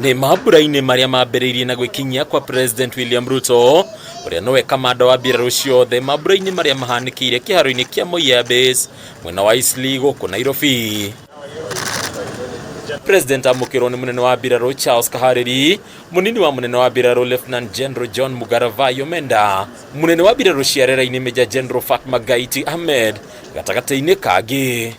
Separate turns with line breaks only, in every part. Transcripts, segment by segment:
Nĩ mambura-inĩ marĩa mambĩrĩirie na gwĩkinyia kwa President William Ruto, ũrĩa nĩwe kamanda wa mbirarũ ciothe, mambura-inĩ marĩa mahanĩkĩire kĩharo-inĩ kĩa Moi Air Base mwena wa Eastleigh gũkũ Nairobi. President amũkĩrwo nĩ mũnene wa mbirarũ Charles Kahariri, mũnini wa mũnene wa mbirarũ Lieutenant General John Mugaravai Omenda, mũnene wa mbirarũ cia rĩera-inĩ Major General Fatma Gaiti Ahmed, gatagatĩ-inĩ kangĩ.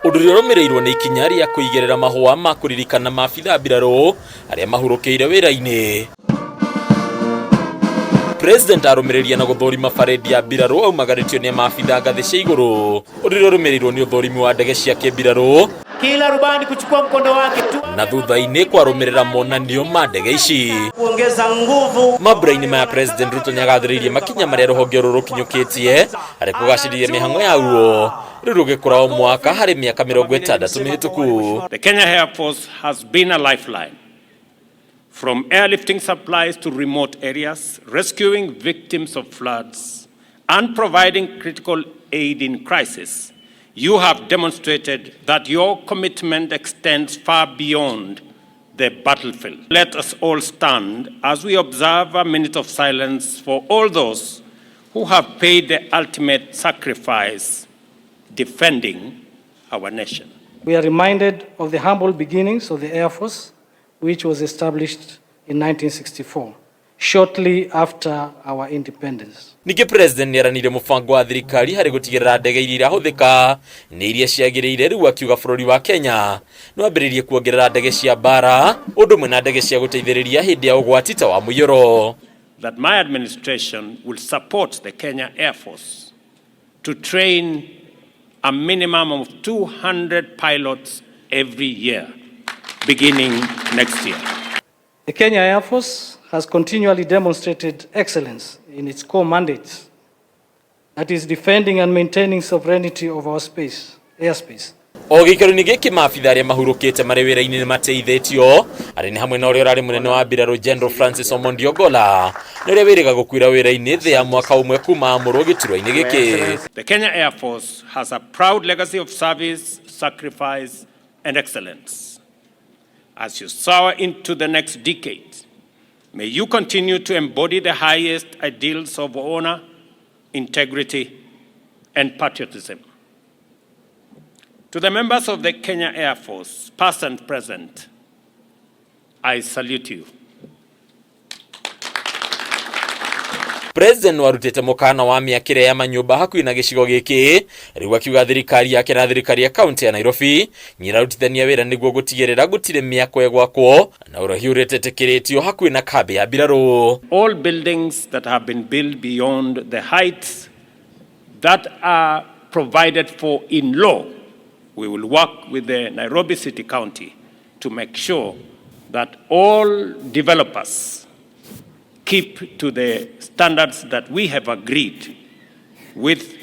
Ũndũ ũrĩa ũrũmĩrĩirwo nĩ ikinya rĩa kũigĩrĩra mahũa ma kũririkana maabitha mbirarũ arĩa mahurũkĩire wĩra-inĩ. President arũmĩrĩria na gũthũrima parade ya mbirarũ aumagarĩtio nĩ maabitha ngathĩ cia igũrũ. Ũndũ ũrĩa ũrũmĩrĩirwo nĩ ũthũrimi wa ndege cia kĩmbirarũ
Kila rubani kuchukua mkondo wake tu
na thutha-inĩ kwarũmĩrĩra monanio ma ndege ici.
Kuongeza nguvu.
Mambura-inĩ maya, President Ruto nĩagathĩrĩirie makinya marĩa rũhonge rũrũ rũkinyũkĩtie harĩ kũgacĩrithia mĩhang'o yaruo rĩu rũgĩkũra o mwaka harĩ mĩaka 60 mĩhĩtũku.
The Kenya Air Force has been a lifeline. From airlifting supplies to remote areas, rescuing victims of floods, and providing critical aid in crisis, you have demonstrated that your commitment extends far beyond the battlefield. Let us all stand as we observe a minute of silence for all those who have paid the ultimate sacrifice defending our nation.
We are reminded of the humble beginnings of the Air Force, which was established in 1964, shortly after our independence.
Ningĩ President nĩaranĩire mũbango wa thirikari harĩ gũtigĩrĩra ndege iria irahũthĩka nĩ iria ciagĩrĩire, rĩu akiuga bũrũri wa Kenya nĩ wambĩrĩrie kuongerera ndege cia mbara ũndũ ũmwe na ndege cia gũteithĩrĩria hĩndĩ ya ũgwati ta wa mũiyũro.
That my administration will support the Kenya Air Force to train a minimum of 200 pilots every year, beginning next year.
The Kenya Air Force has continually demonstrated excellence in its core mandates, that is, defending and maintaining sovereignty of our space, airspace.
O gĩikaro-inĩ gĩkĩ, maabitha arĩa mahurũkĩte marĩ wĩra-inĩ nĩ mateithĩtio, arĩ nĩ hamwe na ũrĩa ũrarĩ mũnene wa mbirarũ General Francis Omondi Ogolla na ũrĩa wĩrĩga gũkuĩra wĩra-inĩ thĩ ya mwaka ũmwe kuma amũrwo gĩturwa-inĩ gĩkĩ.
The Kenya Air Force has a proud legacy of service, sacrifice, and excellence. As you soar into the next decade, may you continue to embody the highest ideals of honor, integrity, and patriotism. To the members of the Kenya Air Force, past and present, I salute you.
President warutĩte mũkana wa mĩakĩre ya manyũmba hakuhĩ na gĩcigo gĩkĩ, rĩu akiuga thirikari yake na thirikari ya kaunti ya Nairobi nyirarutithania wĩra nĩguo gũtigĩrĩra gũtirĩ mĩako ĩgwakwo na ũraihu ũrĩtetĩkĩrĩtio hakuhĩ na kambĩ ya mbirarũ.
All buildings that have been built beyond the heights that are provided for in law, we will work with the Nairobi City County to make sure that all developers keep to the standards that we have agreed with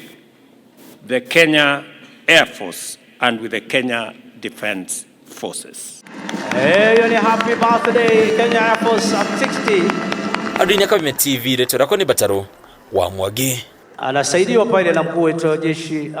the Kenya Air Force and with the Kenya Defense Forces.
Hiyo ni happy birthday, Kenya Air Force at 60.
Andũ-inĩ a Kameme TV, rĩtwa rĩakwa nĩ Batarũ wa Mwangi.
Anasaidiwa pale na mkuu wetu wa jeshi.